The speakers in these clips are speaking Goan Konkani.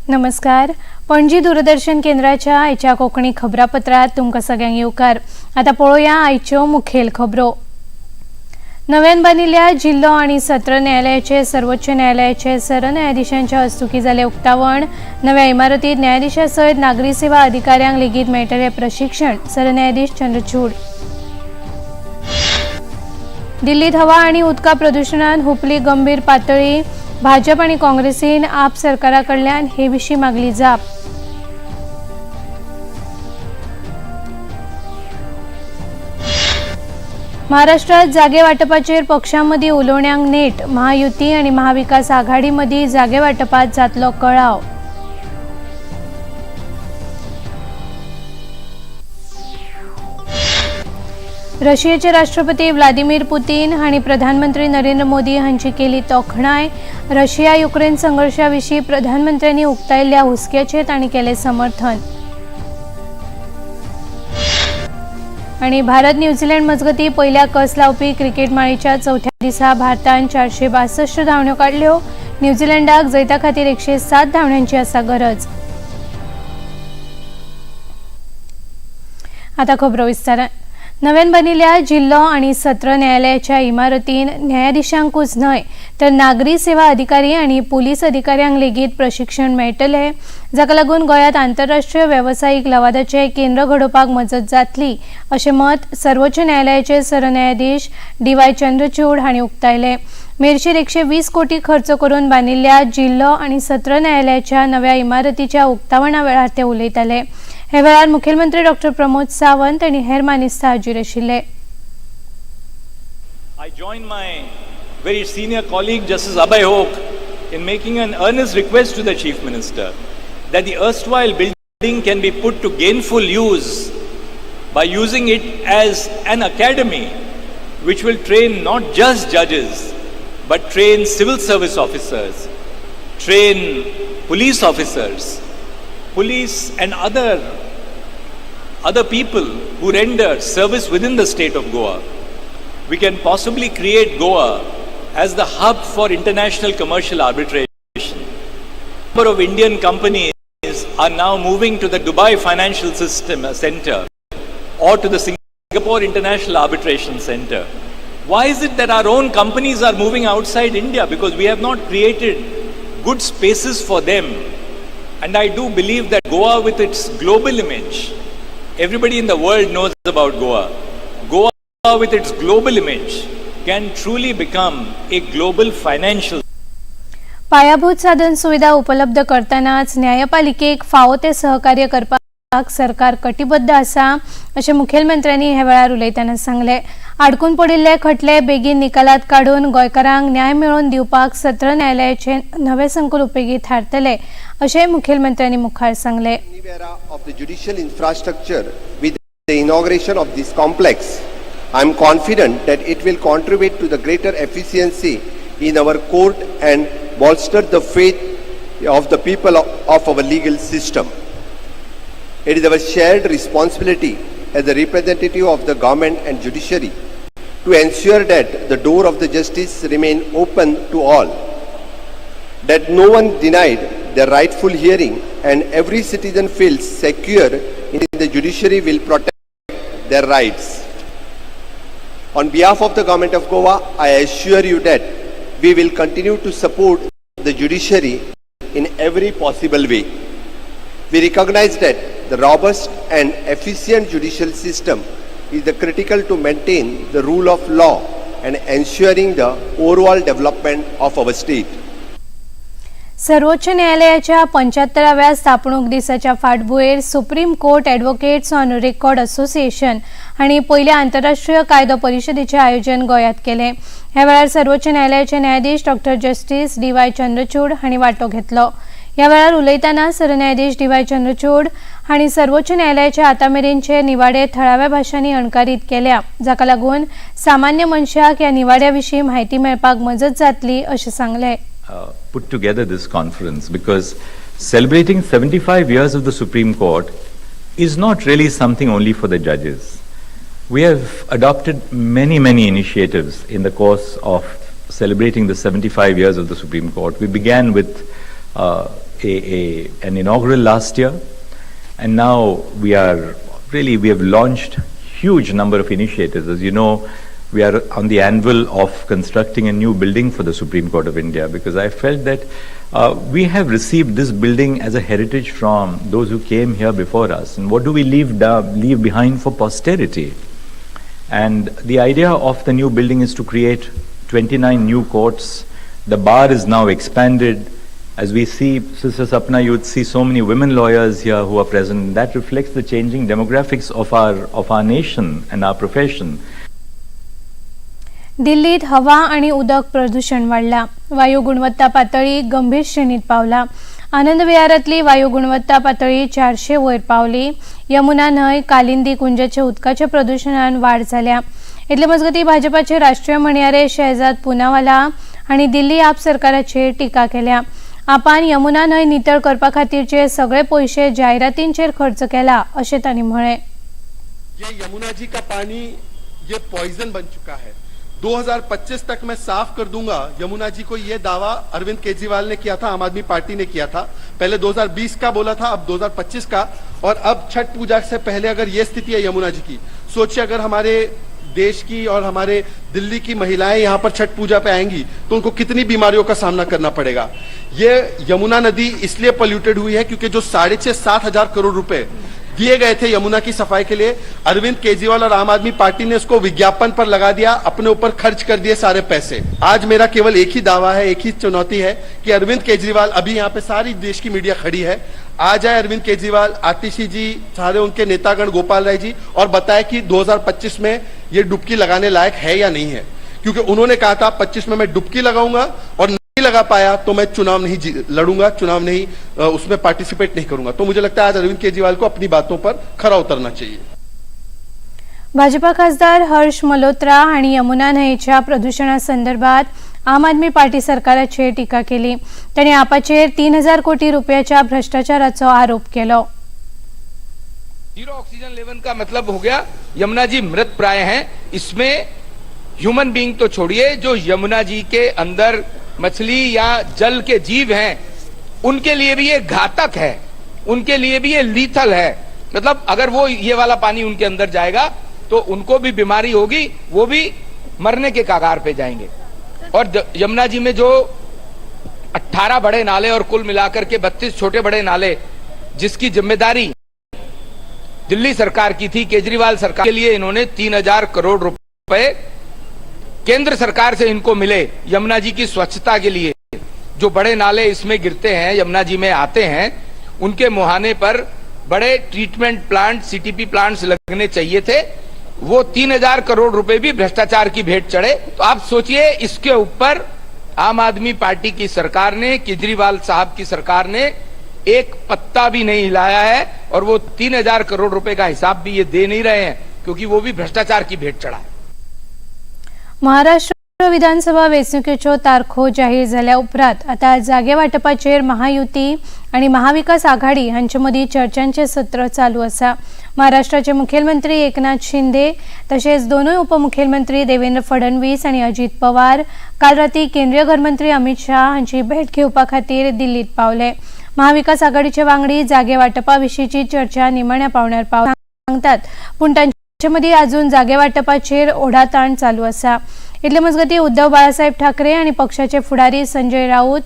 नमस्कार, पणजी दूरदर्शन केंद्राच्या आयच्या कोंकणी खबरापत्रात तुमकां सगळ्यांक येवकार. आतां पळोवया आयच्यो मुखेल खबरो. नव्यान बांदिल्ल्या जिल्लो आनी सत्र न्यायालयाचे सर्वोच्च न्यायालयाचे सरन्यायाधीशांच्या हस्तुकीं जालें उक्तावण. नव्या इमारतीत न्यायाधीशा सयत नागरी सेवा अधिकाऱ्यांक लेगीत मेळटलें प्रशिक्षण. सरन्यायाधीश चंद्रचूड. दिल्लीत हवा आनी उदका प्रदुशणान हुपली गंभीर पातळी. भाजप आनी काँग्रेसीन आप सरकारा कडल्यान हे विशीं मागली जाप. महाराष्ट्रात जागे वाटपाचेर पक्षांमदीं उलोवण्यांक नेट. महायुती आनी महाविकास आघाडी मदीं जागे वाटपात जातलो कळाव. रशियेचे राष्ट्रपती व्लादिमीर पुतीन हांणी प्रधानमंत्री नरेंद्र मोदी हांची केली तोखणाय. रशिया युक्रेन संघर्शा विशीं प्रधानमंत्र्यांनी उक्तायल्ल्या हुस्क्याचें तांणी केलें समर्थन. आनी भारत न्यूझीलंड मजगतीं पयल्या कस लावपी क्रिकेट माळेच्या चवथ्या दिसा भारतान 462 धांवड्यो काडल्यो. न्यूझीलंडाक जैता खातीर 107 धांवड्यांची आसा गरज. आतां खबरो विस्तारान. नव्यान बांदिल्ल्या जिल्लो आनी सत्र न्यायालयाच्या इमारतीन न्यायाधीशांकूच न्हय तर नागरी सेवा अधिकारी आनी पुलीस अधिकाऱ्यांक लेगीत प्रशिक्षण मेळटलें, जाका लागून गोंयांत आंतरराष्ट्रीय वेवसायीक लवादाचें केंद्र घडोवपाक मजत जातली, अशें मत सर्वोच्च न्यायालयाचे सरन्यायाधीश डी वाय चंद्रचूड हांणी उक्तायलें. मेरशेर 120 कोटी खर्च करून बांदिल्ल्या जिल्लो आनी सत्र न्यायालयाच्या नव्या इमारतीच्या उक्तावणा वेळार ते उलयताले. हे वेळार मुखेलमंत्री डॉक्टर प्रमोद सावंत आनी हेर मानेस्त हाजीर आशिल्ले. I join my very senior colleague, Justice Abhay Oka, in making an earnest request to the Chief Minister that the erstwhile building can be put to gainful use by using it as an academy which will train not just judges but train civil service officers, train police officers, police and other people who render service within the state of Goa. We can possibly create Goa as the hub for international commercial arbitration. Number of Indian companies are now moving to the Dubai Financial System Center or to the Singapore International Arbitration Center. Why is it that our own companies are moving outside India? Because we have not created good spaces for them. And I do believe that Goa, with its global image, everybody in the world knows about Goa. Goa, with its global image, can truly become a global financial पायाभूत साधन सुविधा उपलब्ध करतनाच न्यायपालिकेक फावो ते सहकार्य करपाक सरकार कटिबद्ध आसा, अशें मुखेलमंत्र्यांनी ह्या वेळार उलयतना सांगलें. आडकून पडिल्ले खटले बेगीन निकालात काडून गोंयकारांक न्याय मेळोवन दिवपाक सत्र न्यायालयाचे नवे संकुल उपेगी थारतले, अशेंय मुखेलमंत्र्यांनी मुखार सांगलें. New era of the judicial infrastructure with the inauguration of this complex. I am confident that it will contribute to the greater efficiency in our court and bolster the faith of the people of our legal system. It is our shared responsibility as a representative of the government and judiciary to ensure that the door of the justice remain open to all, that no one denied their rightful hearing and every citizen feels secure in the judiciary will protect their rights. On behalf of the government of Goa, I assure you that we will continue to support the judiciary in every possible way. We recognize that the robust and efficient judicial system is the critical to maintain the rule of law and ensuring the overall development of our state. सर्वोच्च न्यायालयाच्या 75व्या स्थापणूक दिसाच्या फाटभुंयेर Supreme Court Advocates on Record Association हांणी पयल्या आंतरराष्ट्रीय कायदो परिशदेचें आयोजन गोंयांत केलें. ह्या वेळार सर्वोच्च न्यायालयाचे न्यायाधीश doctor justice D Y Chandrachud हांणी वांटो घेतलो. ह्या वेळार उलयतना सरन्यायाधीश डी वाय चंद्रचूड हांणी सर्वोच्च न्यायालयाचे आतां मेरेनचे निवाडे थळाव्या भाशांनी अणकारीत केल्या, जाका लागून सामान्य मनशाक ह्या निवाड्या विशीं म्हायती मेळपाक मजत जातली, अशें सांगलें. Put together this conference because celebrating 75 years of the Supreme Court is not really something only for the judges. We have adopted many, many initiatives in the course of celebrating the 75 years of the Supreme Court. We began with an inaugural last year, and now we have launched huge number of initiatives. As you know, we are on the anvil of constructing a new building for the Supreme Court of India, because I felt that we have received this building as a heritage from those who came here before us. And what do we leave behind for posterity? And the idea of the new building is to create 29 new courts. The bar is now expanded. As we see, Sister Sapna, you would see so many women lawyers here who are present. That reflects the changing demographics of our nation and our profession. दिल्लीत हवा आणि उदक प्रदूषण वाढला. वायू गुणवत्ता पातळी गंभीर श्रेणीत पावला. आनंद विहारातली वायू गुणवत्ता पातळी 400 वयर पावली. यमुना न्हंय, कालिंदी कुंजाच्या उदकाच्या प्रदूषणान वाढ जाल्या. इतले मजगती भाजपाचे राष्ट्रीय म्हणयारे शहजाद पुनावाला आनी दिल्ली आप सरकाराचेर टिका केल्या. आपान यमुना न्हंय नितळ करपा खातीरचे सगळे पयशे जायरातींचेर खर्च केला अशें तांणी म्हळें. ये यमुना जी का पानी ये पॉइजन बन चुका है. 2025 तक मैं साफ कर दूंगा यमुना जी को, ये दावा अरविंद केजरीवाल ने किया था, आम आदमी पार्टी ने किया था. पहले 2020 का बोला था, अब 2025 का, और अब छठ पूजा से पहले अगर ये स्थिति है यमुना जी की, सोचिए अगर हमारे देश की और हमारे दिल्ली की महिलाएं यहाँ पर छठ पूजा पे आएंगी तो उनको कितनी बीमारियों का सामना करना पड़ेगा. ये यमुना नदी इसलिए पॉल्यूटेड हुई है क्योंकि जो 6,500-7 हजार करोड़ रुपए दिए गए थे यमुना की सफाई के लिए, अरविंद केजरीवाल और आम आदमी पार्टी ने उसको विज्ञापन पर लगा दिया, अपने ऊपर खर्च कर दिए सारे पैसे. आज मेरा केवल एक ही दावा है, एक ही चुनौती है कि अरविंद केजरीवाल, अभी यहाँ पे सारी देश की मीडिया खड़ी है, आ जाए अरविंद केजरीवाल, आतिशी जी, सारे उनके नेतागण, गोपाल राय जी, और बताए कि 2025 में ये डुबकी लगाने लायक है या नहीं है. क्योंकि उन्होंने कहा था 25 में मैं डुबकी लगाऊंगा, और नहीं लगा पाया तो मैं चुनाव नहीं लड़ूंगा, चुनाव नहीं, उसमें पार्टिसिपेट नहीं करूंगा. तो मुझे लगता है आज अरविंद केजरीवाल को अपनी बातों पर खरा उतरना चाहिए. भाजपा खासदार हर्ष मल्होत्रा आणि यमुना न्हंयेच्या प्रदूषणा संदर्भात आम आदमी पार्टी सरकाराचेर टीका केली. तांणी आपाचेर 3,000 कोटी रुपयाच्या भ्रष्टाचाराचो आरोप केलो. जीरो ऑक्सीजन लेवल का मतलब हो गया यमुना जी मृत प्राय हैं. इसमें ह्यूमन बीइंग तो छोड़िए, जो यमुना जी के अंदर मछली या जल के जीव हैं उनके लिए भी ये घातक है, उनके लिए भी ये लीथल है. मतलब अगर वो ये वाला पानी उनके अंदर जाएगा तो उनको भी बीमारी होगी, वो भी मरने के कगार पे जाएंगे. और यमुना जी में जो 18 बड़े नाले और कुल मिलाकर के 32 छोटे बड़े नाले, जिसकी जिम्मेदारी दिल्ली सरकार की थी, केजरीवाल सरकार के लिए इन्होंने 3,000 करोड़ रुपए केंद्र सरकार से इनको मिले यमुना जी की स्वच्छता के लिए. जो बड़े नाले इसमें गिरते हैं, यमुना जी में आते हैं, उनके मुहाने पर बड़े ट्रीटमेंट प्लांट, सीटीपी प्लांट्स लगने चाहिए थे. वो 3,000 करोड़ रुपए भी भ्रष्टाचार की भेंट चढ़े. तो आप सोचिए, इसके ऊपर आम आदमी पार्टी की सरकार ने, केजरीवाल साहब की सरकार ने एक पत्ता भी नहीं हिलाया है, और वो 3,000 करोड़ रुपए का हिसाब भी ये दे नहीं रहे हैं क्योंकि वो भी भ्रष्टाचार की भेंट चढ़ा है. महाराष्ट्र विधानसभा वेंचणुकेच्यो तारखो जाहीर जाल्या उपरांत आतां जागे वांटपाचेर महायुती आनी महाविकास आघाडी हांचे मदीं चर्चांचें सत्र चालू आसा. महाराष्ट्राचे मुखेलमंत्री एकनाथ शिंदे तशेंच दोनूय उपमुखेलमंत्री देवेंद्र फडणवीस आनी अजीत पवार काल राती केंद्रीय घरमंत्री अमित शाह हांची भेट घेवपा खातीर दिल्लीत पावले. महाविकास आघाडीचे वांगडी जागे वांटपा विशींची चर्चा निमाण्या पावण्यार सांगतात, पूण तांचे मदीं अजून जागे वांटपाचेर ओढाताण चालू आसा. इतले मजगतीं उद्धव बाळासाहेब ठाकरे आनी पक्षाचे फुडारी संजय राऊत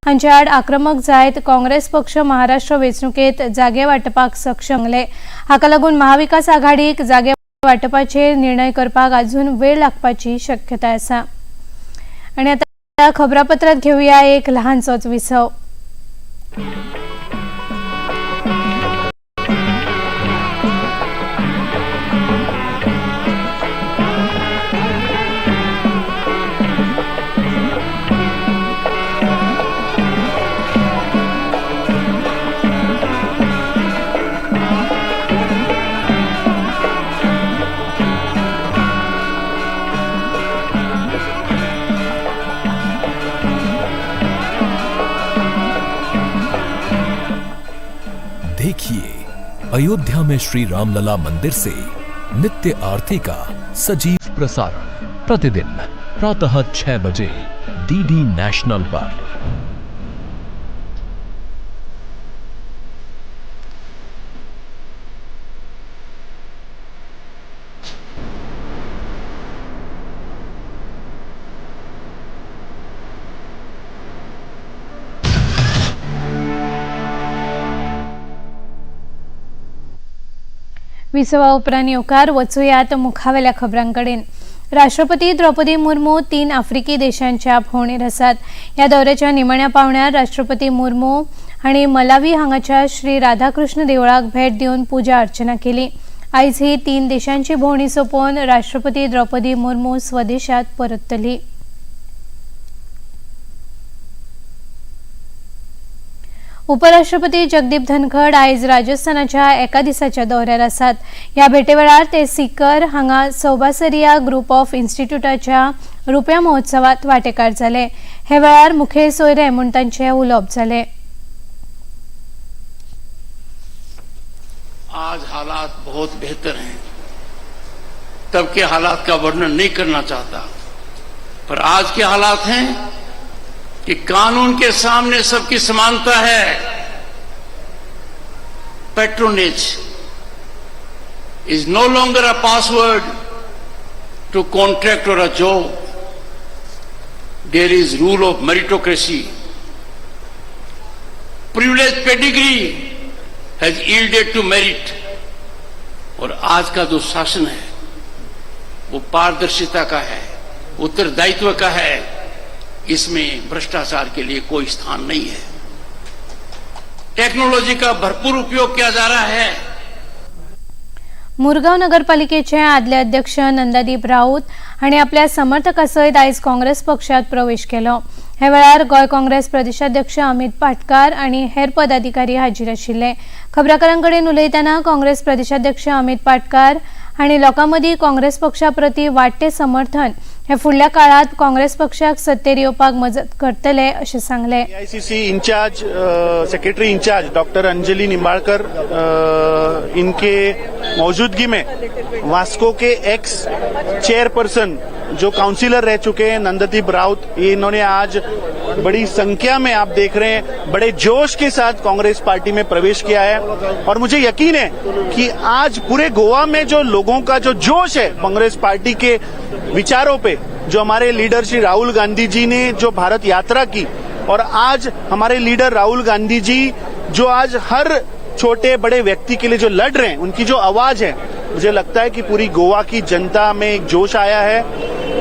हांचे आड आक्रमक जायत काँग्रेस पक्ष महाराष्ट्र वेंचणुकेत जागे वांटपाक सक्षम जाले. हाका लागून महाविकास आघाडीक जागे वांटपाचेर निर्णय करपाक अजून वेळ लागपाची शक्यताय आसा. आनी आतां खबरापत्रांत घेवया एक ल्हानसोच विसव. देखिए अयोध्या में श्री रामलला मंदिर से नित्य आरती का सजीव प्रसारण प्रतिदिन प्रातः 6 बजे डीडी नेशनल पर। विसवा उपरांत येवकार. वचुयात मुखावेल्या खबरांकडेन. राष्ट्रपती द्रौपदी मुर्मू 3 आफ्रिकी देशांच्या भोंवडेर आसात. ह्या दौऱ्याच्या निमाण्या पावण्यार राष्ट्रपती मुर्मू हांणी मलावी हांगाच्या श्री राधाकृष्ण देवळाक भेट दिवन पुजा अर्चना केली. आयज ही 3 देशांची भोंवडी सोंपोवन राष्ट्रपती द्रौपदी मुर्मू स्वदेशात परतली. उपराष्ट्रपती जगदीप धनखड आयज राजस्थानाच्या एका दिसाच्या दौऱ्यार आसात. ह्या भेटेवेळार ते सीकर हांगा सौबासरिया ग्रुप ऑफ इन्स्टिट्यूटाच्या रुप्या महोत्सवात वांटेकार जाले. हे वेळार मुखेल सोयरे म्हूण तांचे उलोवप जाले. आज हालात बहुत बेहतर हैं. तब के हालात का वर्णन नहीं करना चाहता, पर आज के हालात हैं कि कानून के सामने सबकी समानता है. Patronage is no longer a password to contract or a job. There is rule of meritocracy. Privilege pedigree has yielded to merit. और आज का जो शासन है वो पारदर्शिता का है, उत्तरदायित्व का है. इसमें भ्रष्टाचार के लिए कोई स्थान नहीं है. टेक्नोलॉजी का भरपूर उपयोग किया जा रहा है. मुरगांव नगरपालिकेचे आदले अध्यक्ष नंदादीप राऊत हांणी आपल्या समर्थकां सयत आयज काँग्रेस पक्षात प्रवेश केलो. हे वेळार गोंय काँग्रेस प्रदेशाध्यक्ष अमित पाटकार आनी हेर पदाधिकारी हाजीर आशिल्ले. खबराकारां कडेन उलयतना काँग्रेस प्रदेशाध्यक्ष अमित पाटकार हांणी लोकां मदीं काँग्रेस पक्षा प्रती वाडटे समर्थन हे फुडल्या काळात काँग्रेस पक्षाक सत्तेर येवपाक मजत करतले अशें सांगलें. AICC incharge, secretary incharge doctor Anjali Nimbalkar, इनके मौजूदगी में वास्को के एक्स चेयरपर्सन जो काउंसिलर रह चुके हैं नंददीप राउत, ये इन्होंने आज बड़ी संख्या में, आप देख रहे हैं, बड़े जोश के साथ कांग्रेस पार्टी में प्रवेश किया है. और मुझे यकीन है कि आज पूरे गोवा में जो लोगों का जो जोश है कांग्रेस पार्टी के विचारों पे, जो हमारे लीडर श्री राहुल गांधी जी ने जो भारत यात्रा की और आज हमारे लीडर राहुल गांधी जी जो आज हर छोटे बड़े व्यक्ति के लिए जो लड़ रहे हैं, उनकी जो आवाज है, मुझे लगता है कि पूरी गोवा की जनता में एक जोश आया है.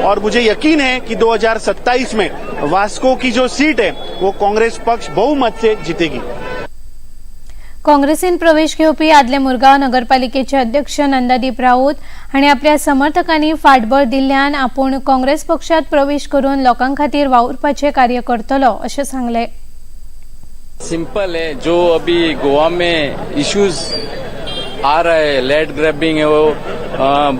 और मुझे यकीन है कि 2027 में वास्को की जो सीट है वो कांग्रेस पक्ष बहुमत से जीतेगी. काँग्रेसीन प्रवेश घेवपी आदले मुरगांव नगरपालिकेचे अध्यक्ष नंदादीप राऊत हांणी आपल्या समर्थकांनी फाटबळ दिल्ल्यान आपूण काँग्रेस पक्षात प्रवेश करून लोकां खातीर वावुरपाचें कार्य करतलो अशें सांगलें. सिंपल है, जो अभी गोवा में इश्यूज आ रहा है, लैंड ग्रैबिंग है, वो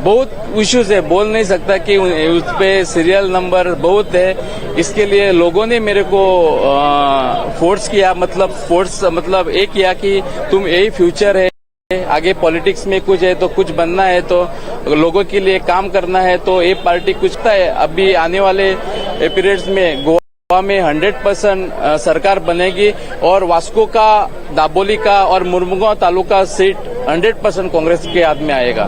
बहुत इश्यूज है, बोल नहीं सकता कि उस पे सीरियल नंबर बहुत है. इसके लिए लोगों ने मेरे को फोर्स किया, मतलब फोर्स मतलब ये किया कि तुम यही फ्यूचर है, आगे पॉलिटिक्स में कुछ है तो कुछ बनना है तो लोगों के लिए काम करना है तो ये पार्टी कुछ है. अभी आने वाले पीरियड्स में गोवा में 100% सरकार बनेगी और वास्को का, दाबोली का और मुरमुगांव तालुका सीट 100% कांग्रेस के हाथ में आएगा.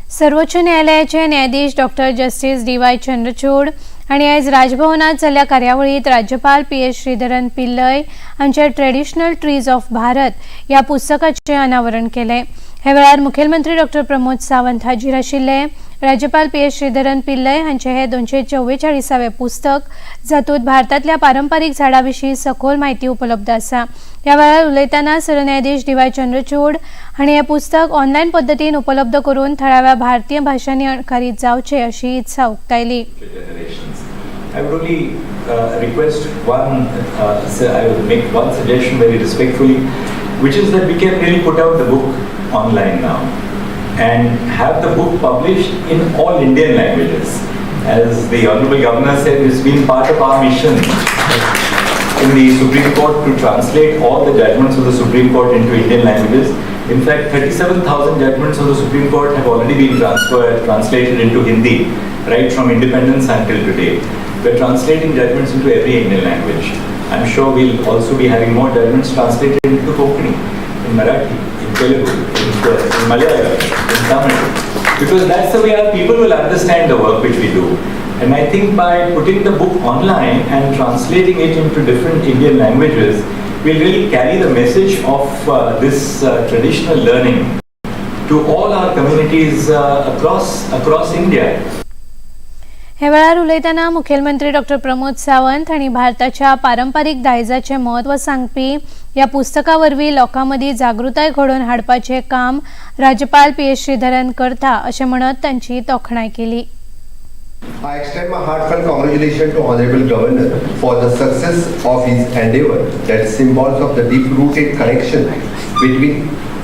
सर्वोच्च न्यायालयाचे न्यायाधीश doctor justice D Y Chandrachud हांणी आयज राजभवनात जाल्ल्या कार्यावळीत राज्यपाल पी एस श्रीधरन पिल्लय हांच्या ट्रेडिशनल ट्रीज ऑफ भारत ह्या पुस्तकाचें अनावरण केलें. हे वेळार मुखेलमंत्री डॉक्टर प्रमोद सावंत हाजीर आशिल्ले. राज्यपाल पी एस श्रीधरन पिल्लय हांचें हें 244वें पुस्तक, जातूंत भारतांतल्या पारंपारीक झाडां विशीं सखोल म्हायती उपलब्ध आसा. ह्या वेळार उलयतना सरन्यायाधीश डी वाय चंद्रचूड हांणी हें पुस्तक ऑनलायन पद्दतीन उपलब्ध करून थळाव्या भारतीय भाशांनी अणकारीत जावचें अशी इत्सा उक्तायली. Generations. I would only request one, I would make one suggestion very respectfully, which is that we can really put out the book online now and have the book published in all Indian languages. As the Honorable Governor said, it's been part of our mission in the Supreme Court to translate all the judgments of the Supreme Court into Indian languages. In fact, 37,000 judgments of the Supreme Court have already been translated into Hindi, right from independence until today. We're translating judgments into every Indian language. I'm sure we'll also be having more judgments translated into Konkani, in Marathi, in Telugu, in Malayalam, in Tamil. Because that's the way our people will understand the work which we do. And I think by putting the book online and translating it into different Indian languages, we'll really carry the message of this traditional learning to all our communities across India. हे वेळार उलयतना मुखेलमंत्री डॉक्टर प्रमोद सावंत हांणी भारताच्या पारंपारीक दायजाचें म्हत्व सांगपी ह्या पुस्तका वरवीं लोकां मदीं जागृताय घडोवन हाडपाचें काम राज्यपाल पी एस श्रीधरन करता अशें म्हणत तांची तोखणाय केली. I extend my heartfelt congratulations to Honorable Governor for the success of his endeavor that symbols of the deep-rooted connection between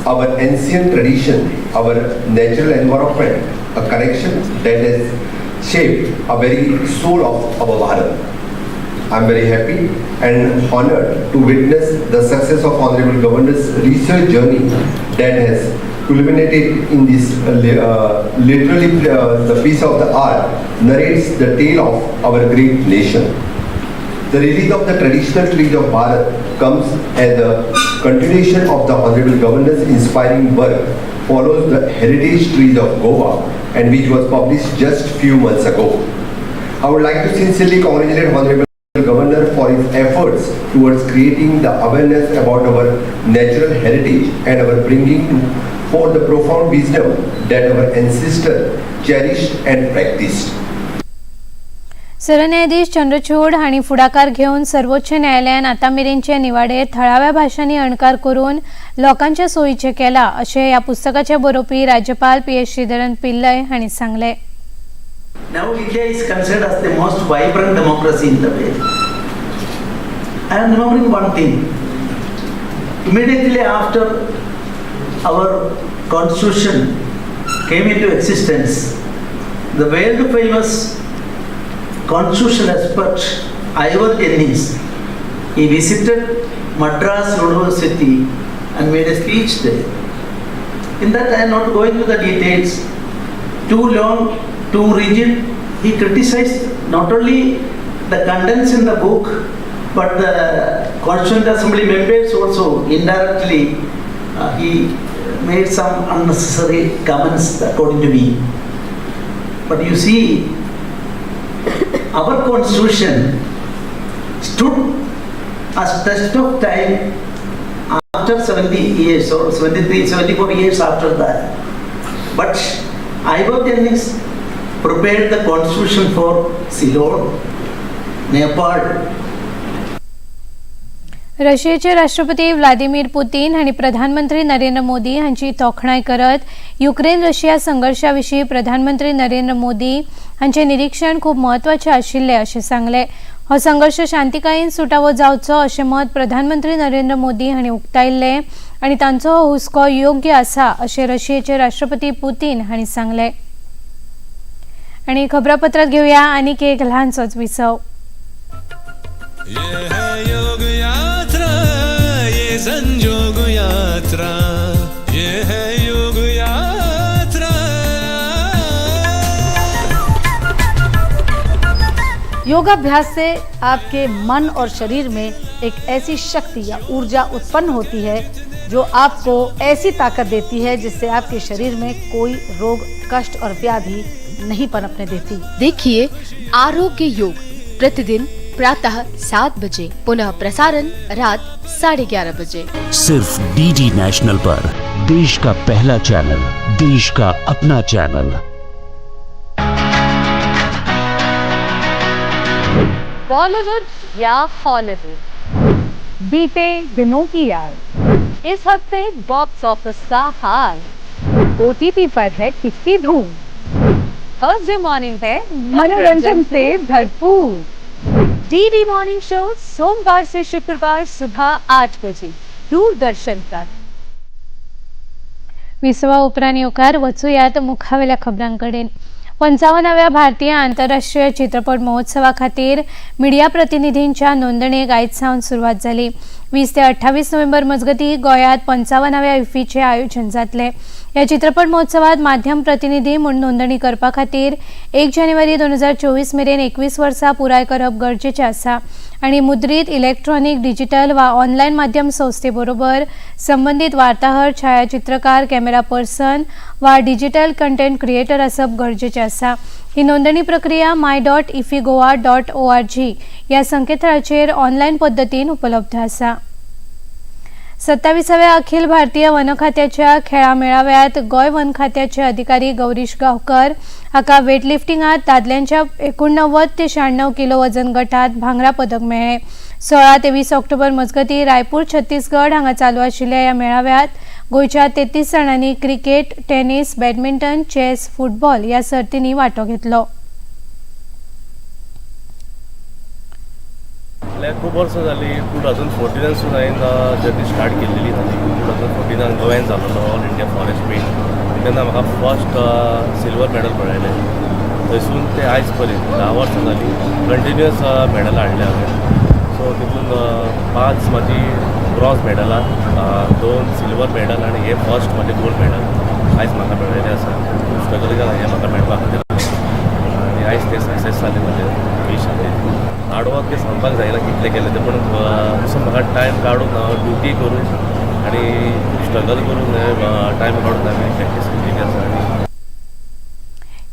our ancient tradition, our natural environment, a connection that has shaped a very soul of our Bharat. I am very happy and honored to witness the success of Honorable Governor's research journey that has culminated in this literally the piece of the art narrates the tale of our great nation. The release of the traditional trees of Bharat comes as a continuation of the Honorable Governor's inspiring work, follows the heritage trees of Goa, and which was published just few months ago. I would like to sincerely congratulate Honorable Governor for his efforts towards creating the awareness about our natural heritage and our bringing to fore the profound wisdom that our ancestors cherished and practiced. सरन्यायाधीश चंद्रचूड हांणी फुडाकार घेवन सर्वोच्च न्यायालयान आतां मेरेनचे निवाडे थळाव्या भाशांनी अणकार करून लोकांच्या सोयीचे केला अशें ह्या पुस्तकाचे बरोवपी राज्यपाल पी एस श्रीधरन पिल्लय हांणी सांगलें. Now India is considered as the most vibrant democracy in the world. I am remembering one thing. Immediately after our constitution came into existence, the world famous constitutional expert Ivor Jennings, he visited Madras University and made a speech there. In that, I am not going to the details. Too long, too rigid. He criticized not only the contents in the book, but the Constituent Assembly members also indirectly. He made some unnecessary comments, according to me. But you see, our constitution stood as test of time after 70 years or 73, 74 years after that. But Ivor Jennings prepared the constitution for Ceylon, Nepal, रशियेचे राष्ट्रपती व्लादिमीर पुतीन हांणी प्रधानमंत्री नरेंद्र मोदी हांची तोखणाय करत युक्रेन रशिया संघर्शा विशीं प्रधानमंत्री नरेंद्र मोदी हांचे निरीक्षण खूब म्हत्वाचें आशिल्लें अशें सांगलें. हो संघर्श शांतिकायेन सुटावो जावचो अशें मत प्रधानमंत्री नरेंद्र मोदी हांणी उक्तायल्लें आनी तांचो हो हुस्को योग्य आसा अशें रशियेचे राष्ट्रपती पुतीन हांणी सांगलें. आनी खबरापत्रांत घेवया आनीक एक ल्हानसोच विसव. ये है योग यात्रा, ये संजोग यात्रा, ये है योग यात्रा. योगाभ्यास से आपके मन और शरीर में एक ऐसी शक्ति या ऊर्जा उत्पन्न होती है जो आपको ऐसी ताकत देती है जिससे आपके शरीर में कोई रोग, कष्ट और व्याधि नहीं पनपने देती. देखिए आरोग्य योग प्रतिदिन प्रातः 7 बजे, पुनः प्रसारण रात 11:30 बजे. सिर्फ डीडी नेशनल पर, देश का पहला चैनल, देश का अपना चैनल. बॉलीवुड या हॉलीवुड, बीते दिनों की याद, इस हफ्ते बॉक्स ऑफिस का हाल, ओटीटी पर है किसकी धूम, थर्सडे मॉर्निंग है मनोरंजन से भरपूर. डीडी मॉर्निंग शो, सोमवार से शुक्रवार सुबह 8 बजे दूरदर्शन पर. विसवा उपरांत येवकार. वचुयात मुखावेल्या खबरांकडेन. 55व्या भारतीय आंतरराष्ट्रीय चित्रपट महोत्सवा खातीर मिडिया प्रतिनिधींच्या नोंदणेक आयज सावन सुरवात जाली. 20 ते 28 नोव्हेंबर मजगतीं गोंयांत 55व्या इफ्फीचें आयोजन जातलें. ह्या चित्रपट महोत्सवात माध्यम प्रतिनिधी म्हूण नोंदणी करपा खातीर 1 जानेवारी 2024 मेरेन 21 वर्सां पुराय करप गरजेचें आसा आनी मुद्रीत, इलेक्ट्रॉनिक, डिजिटल वा ऑनलायन माध्यम संस्थे बरोबर संबंदीत वार्ताहर, छायाचित्रकार, कॅमेरा पर्सन वा डिजिटल कंटेंट क्रिएटर आसप गरजेचें आसा. ही नोंदणी प्रक्रिया my.iffigoa.org ह्या संकेतथळाचेर ऑनलायन पद्दतीन उपलब्ध आसा. 27व्या अखिल भारतीय वन खात्याच्या खेळा मेळाव्यात गोंय वन खात्याचे अधिकारी गौरीश गांवकर हाका वेटलिफ्टिंगात दादल्यांच्या 89 ते 96 किलो वजन गटात भांगरा पदक मेळ्ळें। 16 ते 20 ऑक्टोबर मजगतीं रायपूर छत्तीसगड हांगा चालू आशिल्ल्या ह्या मेळाव्यात गोंयच्या 33 जाणांनी cricket, tennis, badminton, chess, football ह्या सर्तींनी वांटो घेतलो। खूब वर्सां जाली 2014 हांवें जर्नी स्टार्ट केल्ली ताजी। 2014 गोव्यान जाल्लो ऑल इंडिया फॉरेस्ट मीट, तेन्ना म्हाका फर्स्ट सिल्वर मॅडल मेळ्ळें। थंयसून ते आयज पर्यंत 10 वर्सां जाली कंटिन्युअस मॅडल हाडलें हांवें। सो तितून 5 म्हाजी ब्रॉन्ज मॅडलां, 2 सिल्वर मॅडल आनी हे फर्स्ट म्हाजें गोल्ड मॅडल आयज म्हाका मेळिल्लें आसा। खूब स्ट्रगल केला हें म्हाका मेळपा खातीर आनी आयज तें सक्सेस जालें म्हाजें विश खातीर। हार्डवर्क तें सांगपाक जायना कितलें केलें तें, पूण असो म्हाका टायम काडून हांव ड्युटी करून आनी खूब स्ट्रगल करून टायम काडून हांवें प्रॅक्टीस केल्ली आसा। आनी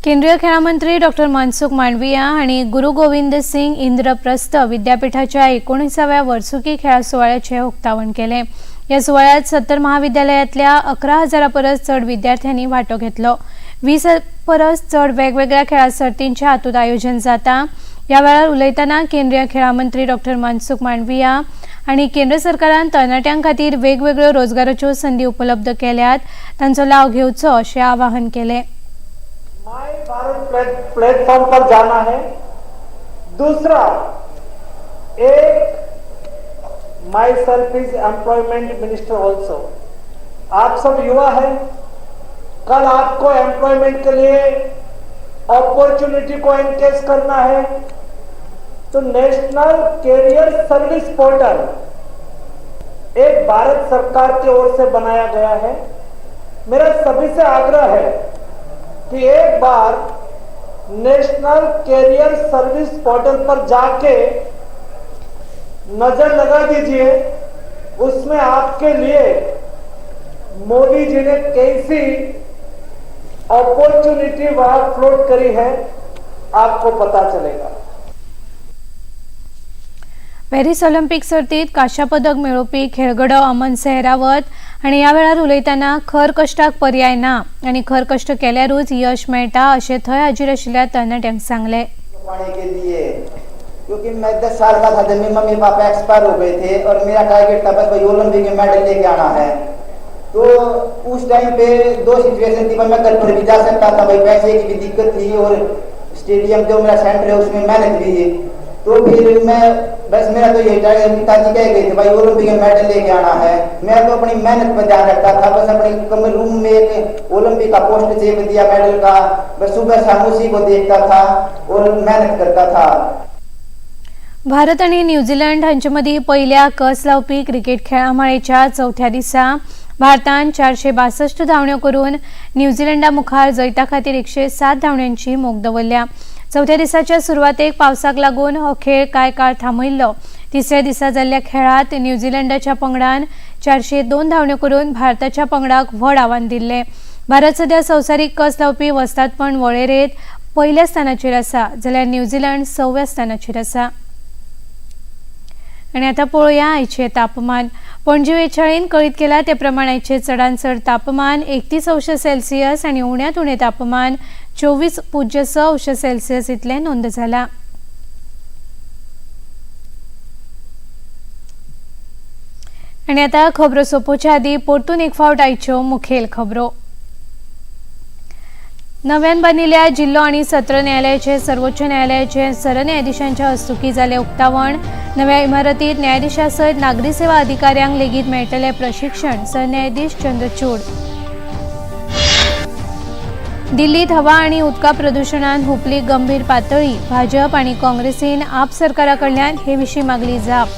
केंद्रीय खेळां मंत्री डॉक्टर मनसुख मांडविया हांणी गुरू गोविंद सिंग इंद्रप्रस्थ विद्यापीठाच्या 19व्या वर्सुकी खेळां सुवाळ्याचें उक्तावण केलें। ह्या सुवाळ्यात 70 महाविद्यालयांतल्या 11,000 परस चड विद्यार्थ्यांनी वांटो घेतलो। 20 परस चड वेगवेगळ्या खेळां सर्तींचें हातूंत आयोजन जाता। ह्या वेळार उलयतना केंद्रीय खेळां मंत्री डॉक्टर मनसुख मांडविया आनी केंद्र सरकारान तरणाट्यां खातीर वेगवेगळ्यो रोजगाराच्यो संदी उपलब्ध केल्यात, तांचो लाव घेवचो अशें आवाहन केलें। My Bharat platform पर जाना है। दूसरा एक myself is employment minister also. आप सब युवा हैं, कल आपको एम्प्लॉयमेंट के लिए अपॉर्चुनिटी को एनकेस करना है तो नेशनल कैरियर सर्विस पोर्टल एक भारत सरकार की ओर से बनाया गया है। मेरा सभी से आग्रह है कि एक बार नेशनल कैरियर सर्विस पोर्टल पर जाके नजर लगा दीजिए, उसमें आपके लिए मोदी जी ने कैसी अपॉर्चुनिटी वहां फ्लोट करी है आपको पता चलेगा। पॅरिस ऑलिम्पिक सर्तीत कांश्या पदक मेळोवपी खेळगडो अमन सेहरावत आनी ह्या वेळार उलयतना खर कश्टाक पर्याय ना आनी खर कश्ट केल्यारूच यश मेळटा अशें थंय हाजीर आशिल्ल्या तरणाट्यांक सांगलें। पाने के लिए, क्योंकि मैं 10 साल का था जब मेरी मम्मी पापा एक्सपायर हो गए थे और मेरा टारगेट था बस भाई ओलंपिक में मेडल लेके आना है। तो उस टाइम पे 2 सिचुएशन थी, मैं घर पर भी जा सकता था, भाई पैसे की भी दिक्कत थी और स्टेडियम जो मेरा सेंटर है उसमें मेहनत भी थी। तो फिर मैं बस मेरा तो यही टारगेट, पिताजी कह गए थे भाई ओलंपिक में मेडल लेके आना है। मैं तो अपनी मेहनत पर ध्यान रखता था, बस अपने कमरे रूम में एक ओलंपिक का पोस्टर चेप दिया मेडल का, बस सुबह शाम उसी को देखता था और मेहनत करता था। भारत आणि न्यूझीलंड हांचे मदीं पयल्या कस लावपी क्रिकेट खेळा माळेच्या चवथ्या दिसा भारतान 462 धांवण्यो करून न्यूझीलंडा मुखार जैता खातीर 107 धांवण्यांची मोख दवरल्या। चवथ्या दिसाच्या सुरवातेक पावसाक लागून हो खेळ कांय काळ थांबयल्लो। तिसऱ्या दिसा जाल्ल्या खेळांत न्यूझीलंडाच्या पंगडान 402 धांवण्यो करून भारताच्या पंगडाक व्हड आव्हान दिल्लें। भारत सध्या संवसारीक कस लावपी वस्तादपण वळेरेंत पयल्या स्थानाचेर आसा, जाल्यार न्यूझीलंड 6व्या स्थानाचेर आसा। आनी आतां पळोवया आयचें तापमान। पणजी वेचाळीन कळीत केला ते प्रमाण आयचें चडांत चड तापमान 31 अंश सेल्सियस आनी उण्यांत उणें तापमान 24.6 अंश सेल्सियस इतलें नोंद जालां। आनी आतां खबरो सोंपोवच्या आदीं परतून एक फावट आयच्यो मुखेल खबरो। नव्यान बांदिल्ल्या जिल्लो आनी सत्र न्यायालयाचे सर्वोच्च न्यायालयाचे सरन्यायाधीशांच्या हस्तुकीं जालें उक्तावण। नव्या इमारतीत न्यायाधीशा सयत नागरी सेवा अधिकाऱ्यांक लेगीत मेळटलें प्रशिक्षण, सरन्यायाधीश चंद्रचूड। दिल्लीत हवा आनी उदका प्रदुशणान हुपली गंभीर पातळी, भाजप आनी काँग्रेसीन आप सरकारा कडल्यान हे विशीं मागली जाप।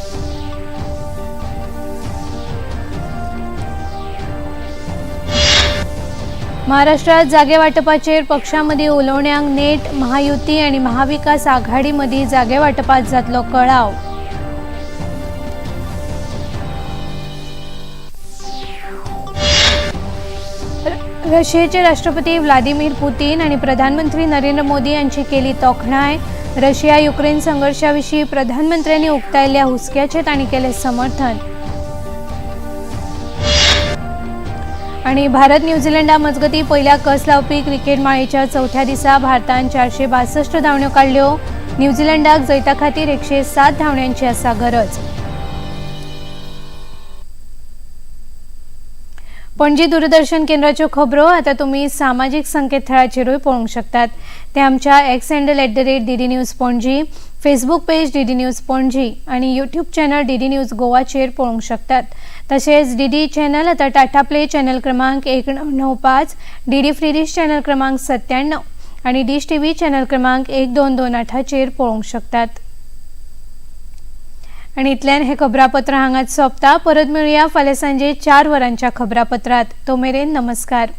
महाराष्ट्रात जागे वाटपाचेर पक्षांमदीं उलोवण्यांक नेट, महायुती आनी महाविकास आघाडी मदीं जागे वाटपात जातलो कळाव। रशियेचे राष्ट्रपती व्लादिमीर पुतीन आनी प्रधानमंत्री नरेंद्र मोदी यांची केली तोखणाय। रशिया युक्रेन संघर्षाविशीं प्रधानमंत्र्यांनी उक्तायल्ल्या हुस्क्याचें तांणी केलें समर्थन। आनी भारत न्यूझीलंडा मजगती पयल्या कस लावपी क्रिकेट माळेच्या चवथ्या दिसा भारतान 462 धांवड्यो काडल्यो. न्यूझीलंडाक जैता खातीर 107 धांवड्यांची आसा गरज. पणजी दूरदर्शन केंद्राच्यो खबरो आतां तुमी सामाजीक संकेतथळाचेरूय पळोवंक शकतात. ते आमच्या X handle @DD News Panaji, Facebook page DD News Panaji आनी यूट्यूब चॅनल डीडी न्यूज गोवाचेर पळोवंक शकतात. तशेंच डीडी चॅनल आतां टाटा प्ले चॅनल क्रमांक 1995, डीडी फ्री डिश चॅनल क्रमांक 97 आनी डिश टीव्ही चॅनल क्रमांक 1228चेर पळोवंक शकतात. आनी इतल्यान हे खबरापत्र हांगाच सोंपता. परत मेळुया फाल्यां सांजे 4 वरांच्या खबरापत्रात. तो मेरेन नमस्कार.